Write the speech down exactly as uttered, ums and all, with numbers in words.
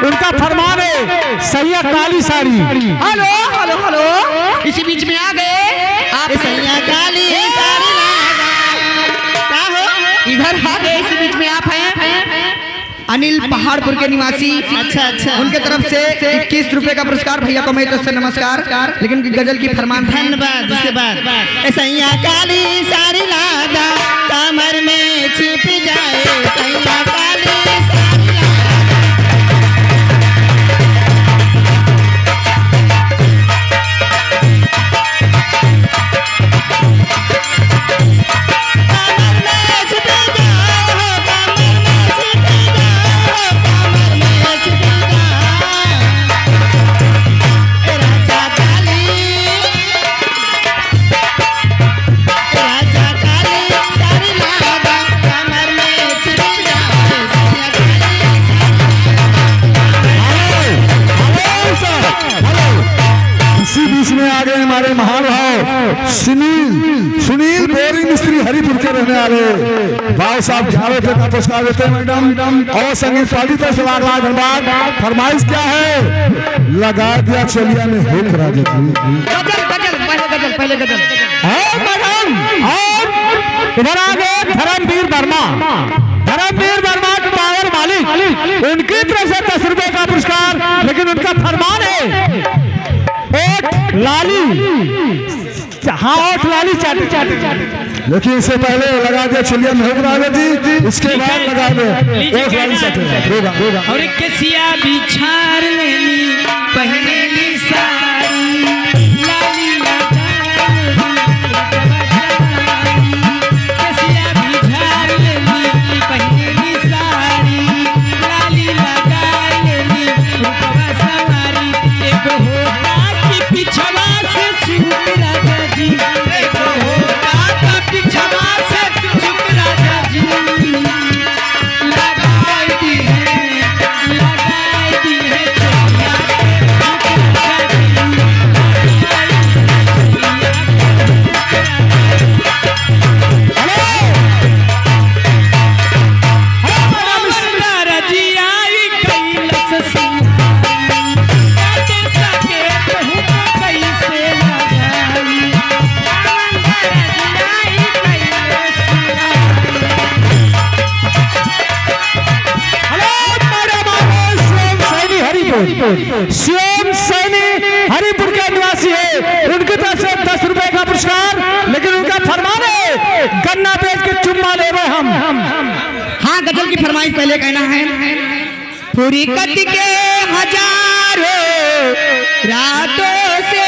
उनका फरमान है, सैया काली साड़ी। हेलो, हेलो, हेलो, इसी बीच में आ गए आप। ए, सैया काली साड़ी लादा। का हो? इधर आ गए, इसी बीच में आप हैं। अनिल पहाड़पुर के निवासी। अच्छा, अच्छा। उनके तरफ से इक्कीस रुपए का पुरस्कार। भैया को मेरी तरफ से नमस्कार। लेकिन गजल की फरमान है। धन्यवाद। उसके बाद, ए सैया काली साड़ी लादा, कमर में छिप जाए, सैया काली साड़ी लादा। हेलो, हेलो, इसी बीच में आ गए हमारे महानुभाव सुनील, सुनील बोरिंग मिस्त्री हरिपुर के रहने वाले। भाव साहब ग्यारह रुपए का पुरस्कार देते हैं मैडम। और संगीत पार्टी तरफ से लाख लाख धन्यवाद। फरमाइश क्या है? लगा दिया चोलिया में हुक राजा जी। गजल, गजल, पहले गजल, पहले गजल। हाँ मैडम, और इधर आ गए धर्मवीर वर्मा। धर्मवीर वर्मा पावर मालिक, उनकी तरफ से दस रुपए का पुरस्कार। लेकिन उनका फरमान है, ओठ लाली, हाँ, ओठ लाली चाटी। लेकिन इससे पहले लगा दिया चोलिया में हुक राजा जी, इसके बाद लगा दे ओठ लाली चाटी। होगा, होगा। और केसिया बिछार लेनी, पहने ली साड़ी, लाली लगा लेनी, केसिया बिछार लेनी, पहने ली साड़ी, लाली लगा लेनी, रूपवा सवारी। एगो होता कि पिछवा से चूक राजा जी, एगो होता कि पिछवा से चूक राजा जी। लगाई दी है, लगाई दी है चोलिया पे हुक राजा जी। Hello. Hello, madam. Hello, madam, आ गए शिवम सैनी हरिपुर। शिवम सैनी हरिपुर के निवासी है, उनकी तरफ से दस रुपए का पुरस्कार। लेकिन उनका फरमान है, गन्ना बेच के चुम्मा लेबे हम। हाँ, गजल की फरमाइश पहले कहना है। फुरकत के हजारों रातों से